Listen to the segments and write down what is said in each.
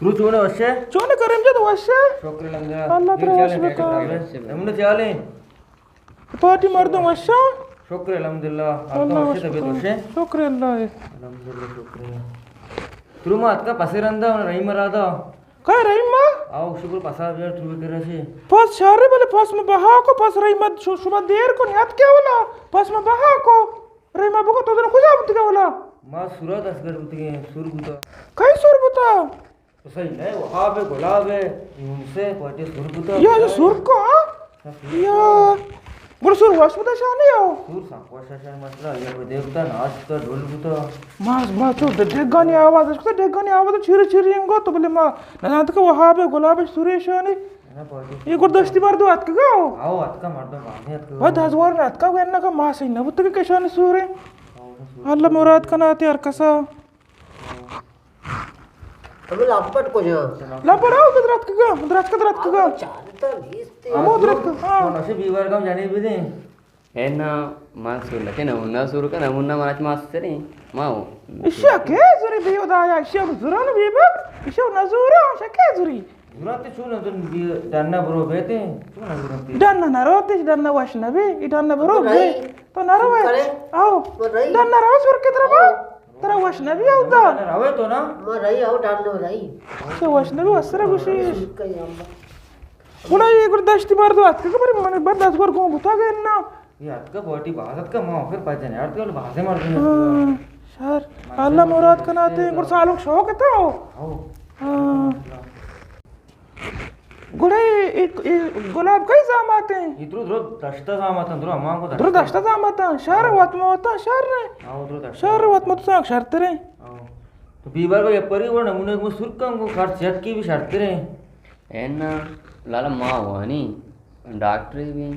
درو چون ئے، وش ئے؟ چون ئے کریم جان، وش ئے؟ شکر الحمدللہ۔ اللہ ترا وش بکنات۔ نمونہ چے حال ایں؟ پارٹی مردم وش اَں؟ شکر الحمدللہ۔ اللہ وش اَں، طبیعت وش ایں؟ شکر اللہ ایں۔ الحمدللہ، شکر ایں۔ درو ما اتکاں پسے رندا، رحیم ءَ رادا۔ کئے رحیم ءَ؟ آؤ، شکر پسا بیار، درو بکر راشے۔ پس شر، بلے پس ما بہا کو، پس رحیم ءَ شو-، شما دیر کو، نیاتکے اولا، پس ما بہا کو۔ رحیم ءَ بگو تو دن کجا بوتگے اولا؟ ما سورا دستگٹ بوتگیں، سور بوتا۔ کئے سور بوتا؟ تو صحیح نہ، وہاب ءَ، گلاب ءَ، یونس ءَ، پارٹی سور بوتا۔ یا، یا سور کو، ہاں؟ یا۔ گڑا سور وش بوتا شانی او؟ سور سک وش شان مسئلہ، یا کو دیوتا، ناچ بوتا، ڈول بوتا۔ ما، ما چو ڈگانی آواز، اس کو ڈگانی آواز چیری چیری انگو تو بلے ما نہ جانت کہ وہاب ءَ، گلاب ءَ، سورے شانی۔ یہ گڑا دشتی مردو اتکگا او؟ آؤ، اتکا مردم، باندے اتکگا۔ بد ہزوار اتکا، گو انکا ما صحیح نہ بوتگے کہ شانی سورے۔ اللہ مراد کنات ہر کسا۔ ہمے لپٹ کجا؟ لپٹ آؤ، درتکگا، درتکگا، درتکگا۔ چارتا نیست۔ ہمو درتکگا، ہاں۔ نشے بیوار کم جانے بدیں۔ اے نا، ما سور لکے نمونہ سور کا نمونہ ماچ ماستریں۔ ما ہو۔ اشیا کے زوری بیو دایا، اشیا زوران بیبا، اشیا نزورا، اشیا کے زوری؟ زوران تے چون نزور بی، ڈنا برو بیتے، چون نزور تے؟ ڈنا نہ روتے، ڈنا وش نبی، ای ڈنا برو بے۔ تو نہ روے؟ آؤ۔ ڈنا رو سور کے طرف آؤ۔ ترا وش نبی او دا؟ روے تو نا؟ ما رہی او ڈانو رہی۔ چه وش نبی وسرا گوشی۔ گڑا یہ گڑا دشتی مردو اتکا کہ بری من بر دست گور گون بوتا گئے نا۔ یہ اتکا بوٹی باز اتکا ما آخر پاس جنے اتکا بازے مردو۔ ہاں، شر۔ اللہ مراد کناتے گڑا سالوں شوق تھا او۔ ہاں۔ گڑا اے، اے، اے گلاب کئی زامات ایں؟ اے درو، درو دشتا زامات ایں، درو ہمانگو دشتا۔ درو دشتا زامات ایں، شہر وت مہ وتا، شہر نے۔ آؤ، درو دشتا۔ شہر وت مہ تو سانگ شرتر ایں۔ آؤ۔ تو بیبار کو یپری ورنہ، منے کو سرکن کو خرچ یکی بھی شرتر ایں۔ اے نا، لالا ما وانی۔ ڈاکٹرے بی۔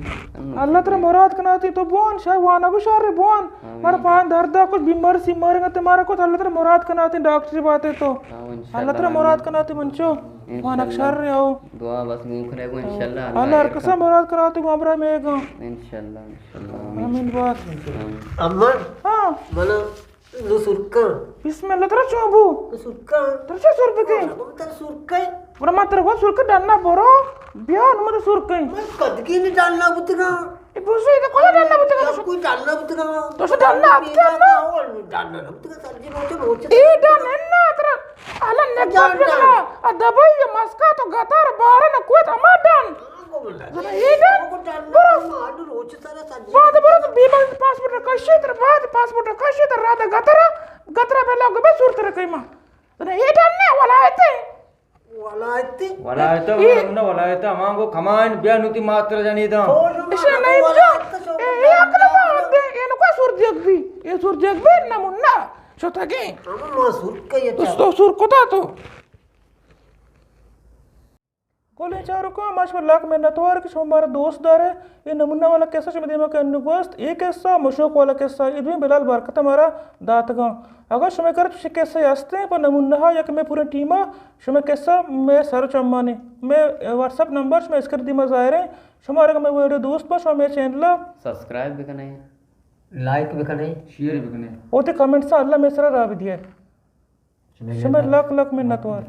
اللہ ترا مراد کناتی تو بوان، شاہ وانا گو شہر بوان۔ آمین۔ مر پان دردا کچھ بیمار سی مارے گا تے مارا کچھ اللہ ترا مراد کناتی ڈاکٹرے باتے تو۔ ہاں، انشاءاللہ، اللہ ترا مراد کناتی منچو۔ انشاءاللہ۔ وانک شہر او۔ دعا بس گون کرے گو انشاءاللہ۔ اللہ ہر کسا مراد کناتی گو امرا میگا۔ انشاءاللہ، انشاءاللہ۔ آمین۔ آمین بات۔ آمین۔ اما۔ ہاں۔ منا نو سرکاں۔ بسم اللہ، ترا چون بو؟ نو سرکاں۔ ترا چا سر بکے؟ ترا سرکے۔ برا ما ترا گو سرکے ڈنا برو، بیا نو مت سرکے۔ من کدگی نی ڈنا بوتگاں۔ اے بوزو، اے کجا ڈنا بوتگاں؟ کوئی ڈنا بوتگاں۔ تو شو ڈنا بوتگاں۔ ڈنا بوتگاں، سجی روچ روچ۔ اے ڈن انا ترا، الا نکبت بنا، ا دبئی مسکا تو گتر بارن کوت اما ڈن۔ زنا اے ڈن، برو۔ بعد برو تو بیمار پاسپورٹ کشی تر، بعد پاسپورٹ کشی تر، رادا گترا، گترا بلا گبا صورت رکھے ما۔ زنا اے ڈن نے ولایت ایں۔ ولایت ایں۔ ولایت ایں، اے نہ ولایت ایں، ہمانگو کمائن بیا نوتی ماتر جنی دا۔ اشی نہیں جو، اے، اے عقل ما دے، اے نو کو سور دیگ بی، اے سور دیگ بی نمونہ شتگیں۔ ہم ما سور کئی تو، تو سور کتا تو۔ گلیں چاروکاں، ما شما لک منتوار کہ شما مارا دوست دارے۔ اے نمونہ والا قصہ شما دیما کہ انو گوست، اے قصہ، مشوق والا قصہ، اے دوئیں بلال برکت مارا داتگاں۔ اگر شما کر چشیں قصہ ہستیں، پہ نمونہ ہا یا کہ مئے پوریں ٹیما شما قصہ مئے سر چمانی، مئے واٹس ایپ نمبر شما اسکرین دیما ظاہر ایں۔ شما اگر مئے ویڈیو دوست با، شما مئے چینل سبسکرائب بکنے، لائک بکنے، شیئر بکنے۔ اوتے کمنٹس اللہ مئے سرا راہ بدیے۔ شمئے لک لک منتوار۔